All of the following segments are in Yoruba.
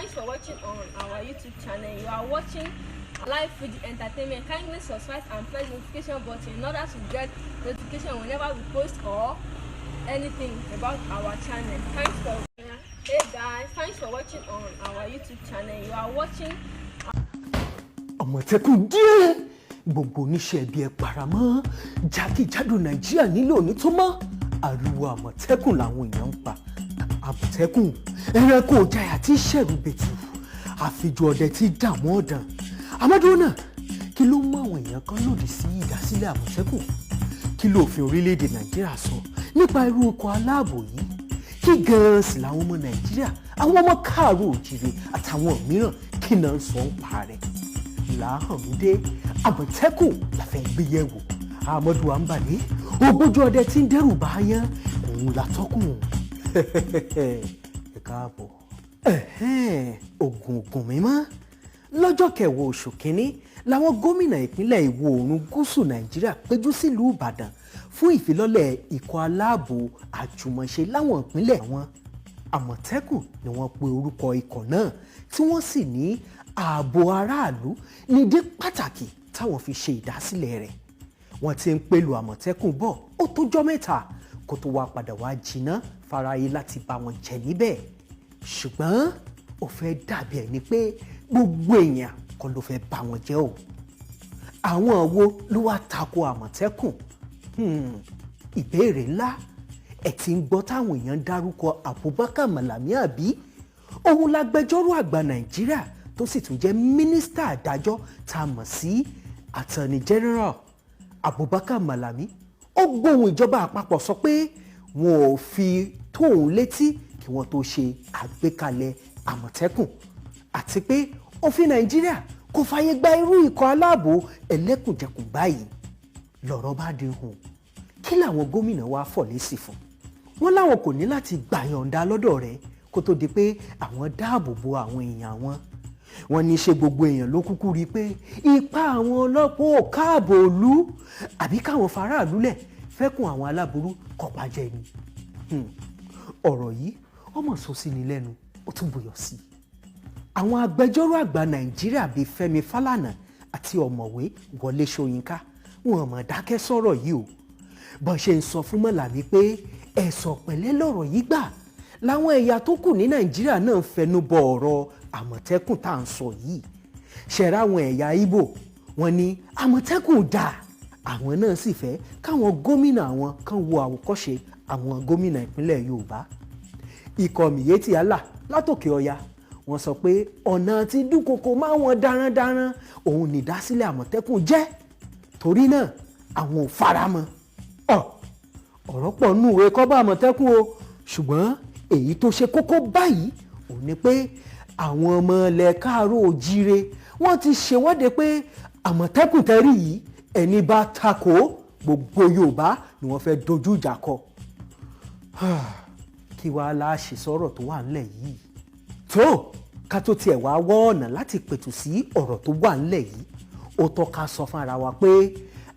Thanks for watching on our YouTube channel. You are watching Live Fuji Entertainment. Kindly subscribe and press the notification button in order to get notification whenever we post or anything about our channel. Thanks for Hey guys, thanks for watching on our YouTube channel. You are watching Àmọ̀tẹ́kùn dé, gbogbo oníṣẹ́ ibi ẹ̀ paramọ́ jákèjádò Nàìjíríà nílò òní tó mọ́. Ariwo Àmọ̀tẹ́kùn làwọn èèyàn ń pa. Àmọ̀tẹ́kùn, ẹranko ìjàyà tí ṣẹ̀rù bẹ̀tù, àfijù ọdẹ tí dààmú ọ̀dàn. Àmọ́dúró náà, kí ló mú àwọn èèyàn kan lòdì sí ìdásílẹ̀ Àmọ̀tẹ́kùn? Kí lófin orílẹ̀-èdè Nàìjíríà sọ nípa irú ikọ̀ aláàbò yìí? Kí gan-an sì làwọn ọmọ Nàìjíríà, àwọn ọmọ káàárọ̀ òjìrè àtàwọn mìíràn, kí náà ń sọ nípa rẹ̀? Làhànmídé, Àmọ̀tẹ́kùn la fẹ́ gbé yẹ̀wò. Ahmadu Ambali, ògbójú ọdẹ tí ń dẹ́rù bá yán, òun la tọ́kùn. Ẹ káàbọ̀. Ògùn ògùn mímọ́, lọ́jọ́ kẹwàá oṣù kínní làwọn gómìnà ìpínlẹ̀ ìwọ̀ oòrùn gúúsù Nàìjíríà péjú sílùú Ìbàdàn fún ìfilọ́lẹ̀ ikọ̀ aláàbò àjùmọ̀ṣe láwọn ìpínlẹ̀ wọn. Àmọ̀tẹ́kùn ni wọ́n pe orúkọ ikọ̀ náà, tí wọ́n sì ní ààbò aráàlú nídìí pàtàkì táwọn fi ṣe ìdásílẹ̀ rẹ̀. Wọ́n ti ń pèlò Àmọ̀tẹ́kùn bọ̀ ó tójọ́ mẹ́ta kó tó wá padà wá jiná fáráyé láti bá wọn jẹ níbẹ̀, ṣùgbọ́n ó fẹ́ dàbí ẹni pé gbogbo èèyàn kọ́ ló fẹ́ bá wọn jẹ́ o. Àwọn wo ló wá tako Àmọ̀tẹ́kùn? Ìbéèrè ńlá. Ẹ̀ tí ń gbọ́ táwọn èèyàn ń dárúkọ Abubakar Malami, àbí? Òun lágbẹjọ́rò àgbà Nàìjíríà tó sì tún jẹ́ mínísítà àdájọ́, tá a mọ̀ sí Attorney General Abubakar Malami. Ó gbóhùn ìjọba àpapọ̀ sọ pé wọn ò fi tóun létí kí wọ́n tó ṣe àgbékalẹ̀ Àmọ̀tẹ́kùn, àti pé òfin Nàìjíríà kò fààyè gba irú ikọ̀ aláàbò ẹlẹ́kùnjẹkùn báyìí. Lọ̀rọ̀ bá di hùn. Kí làwọn gómìnà wa fọ̀ lésì fún wọn? Láwọn kò ní láti gbàyànjá lọ́dọ̀ rẹ̀ kó tó di pé àwọn dáàbò bo àwọn èèyàn wọn. Wọ́n ní ṣe gbogbo èèyàn ló kúkú rí i pé ipá àwọn ọlọ́pàá ò káàbò òlu, àbí káwọn faraàlú lẹ̀ fẹ́kùn àwọn aláburú kọ̀pá jẹ ni? Ọ̀rọ̀ yìí ọmọ sọ sí ni lẹ́nu, ó tún buyọ̀ sí i. Àwọn agbẹjọ́rò àgbà Nàìjíríà bíi Fẹ́mi Fálànà àti Ọ̀mọ̀wé Wọlé Ṣóyínká, wọn mọ̀ dákẹ́ sọ̀rọ̀ yìí o. Bọ́n ṣe ń sọ fún Mọ̀làmí pé ẹ̀sọ̀ pẹ̀lẹ́ lọ̀rọ̀ yìí gbà, làwọn ẹ̀yà tó kù ní Nàìjíríà náà ń fẹnu bọ ọ̀rọ̀ Àmọ̀tẹ́kùn tá à ń sọ yìí. Ṣẹ̀rá àwọn ẹ̀yà Ìgbò, wọn ní Àmọ̀tẹ́kùn dà, àwọn náà sì fẹ́ káwọn gómìnà àwọn kan wo àwòkọ́ṣe àwọn gómìnà ìpínlẹ̀ Yorùbá. Ikọ̀ Miyetti Allah látòkè ọya, wọ́n sọ pé ọ̀nà tí dúnkokò máwọn darandaran òun nìdásílẹ̀ Àmọ̀tẹ́kùn jẹ́, torí náà àwọn ò faramọ́. Ọ̀rọ̀ pọ̀ nù ìwé kọ́bọ̀ Àmọ̀tẹ́kùn o, ṣùgbọ́n èyí tó ṣe kókó báyìí ò ní pé àwọn ọmọ ilẹ̀ káàárọ̀ òjíire, wọ́n ti ṣèwọ́de pé Àmọ̀tẹ́kùn tẹ́rí yìí, ẹni bá takò, gbogbo Yorùbá ni wọ́n fẹ́ dojú ìjà kọ. Kí wàá láṣẹ sọ̀rọ̀ tó wà ńlẹ̀ yìí tó? Ká tó tiẹ̀ wá wọ́ ọ̀nà láti pẹ̀tù sí ọ̀rọ̀ tó wà ńlẹ̀ yìí, ó tọ́ ká sọ fún ara wa pé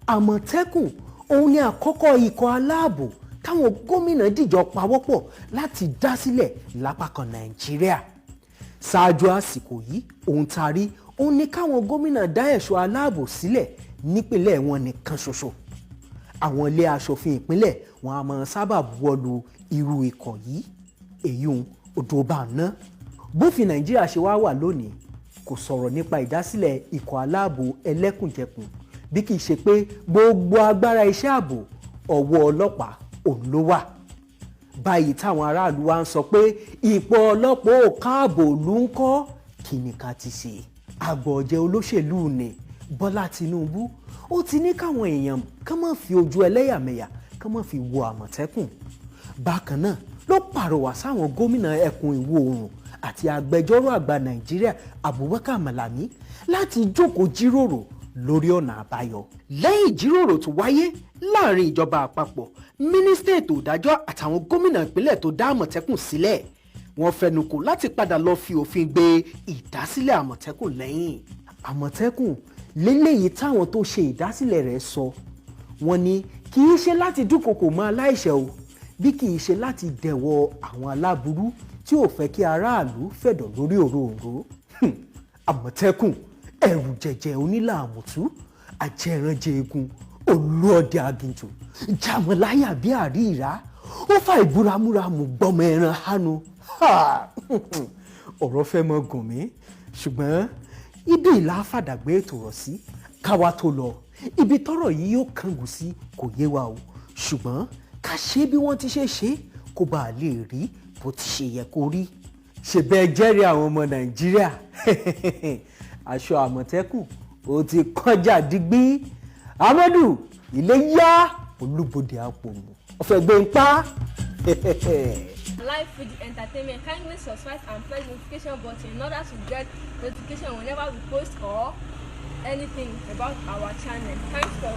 Àmọ̀tẹ́kùn òun ni àkọ́kọ́ ikọ̀ aláàbò táwọn gómìnà dìjọ pawọ́pọ̀ láti dá sílẹ̀ lápá kan Nàìjíríà. Ṣáájú àsìkò yìí, ohun tá a rí òun ní káwọn gómìnà dá ẹ̀ṣọ́ aláàbò sílẹ̀ nípìnlẹ̀ wọn nìkan ṣoṣo. Àwọn ilé aṣòfin ìpínlẹ̀ wọn a máa sábà buwọ́lu irú ikọ̀ yìí. Èyí ń odò bá ń ná. Bófin Nàìjíríà ṣe wá wà lónìí, kò sọ̀rọ̀ nípa ìdásílẹ̀ ikọ̀ aláàbò ẹlẹ́kùnjẹkùn, bí kì í ṣe pé gbogbo agbára iṣẹ́ ààbò, ọwọ́ ọlọ́pàá òun ló wà báyìí. Táwọn aráàlú wa ń sọ pé ipò ọlọ́pàá ò káàbò ló ń kọ́, kí ni ká ti ṣe? Àgbọ̀jẹ̀ olóṣèlú ni Bọ́lá Tinubu, ó ti ní káwọn èèyàn kán má fi ojú ẹlẹ́yàmẹ̀yà kán má fi wo Àmọ̀tẹ́kùn. Bákan náà ló pàrọwà sáwọn gómìnà ẹkùn ìwọ̀ oòrùn àti agbẹjọ́rò àgbà Nàìjíríà Abubakar Malami láti jókòó jíròrò lórí ọ̀nà àbáyọ. Lẹ́yìn ìjíròrò tó wáyé láàrin ìjọba àpapọ̀, mínísítà ètò ìdájọ́ àtàwọn gómìnà ìpínlẹ̀ tó dá Àmọ̀tẹ́kùn sílẹ̀, wọ́n fẹnukò láti padà lọ fi òfin gbé ìdásílẹ̀ Àmọ̀tẹ́kùn. Lẹ́yìn Àmọ̀tẹ́kùn lélẹ́yìí táwọn tó ṣe ìdásílẹ̀ rẹ̀ sọ, wọ́n ní kì í ṣe láti dúnkokò mọ́ aláìṣẹ̀ o, bí kì í ṣe láti dẹ̀wọ̀ àwọn aláburú. tí ò fẹ́ kí aráàlú fẹ̀dọ̀ lórí òróǹro. Àmọ̀tẹ́kùn ẹ̀rù jẹ̀jẹ̀ onílàmùtú, ajẹranjẹ egun, olúọdẹ aginjù, jàmọ̀láyà bí àríìrá, ó fa ìbúramúramù gbọmọ ẹran hánu. Ọ̀rọ̀ fẹ́ mọ gùn mí, ṣùgbọ́n ibi ìlà fàdàgbé ètò rọ̀ sí káwa tó lọ. Ibi tọ́rọ̀ yìí yóò kángun sí kò yé wa o, ṣùgbọ́n ká ṣe bí wọ́n ti ṣe ṣe kó bàa lè rí bó ti ṣe yẹ kó rí. Ṣe bẹ́ẹ̀ jẹ́rìí àwọn ọmọ Nàìjíríà, aṣọ Àmọ̀tẹ́kùn ó ti kọjá digbí. Amadu ilé yá, Olúbodè àpòmù ọ̀fẹ́ gbẹ̀ǹpá. Live Fuji Entertainment. Kindly subscribe and press notification button in order to get notification whenever we post or anything about our channel. Thanks for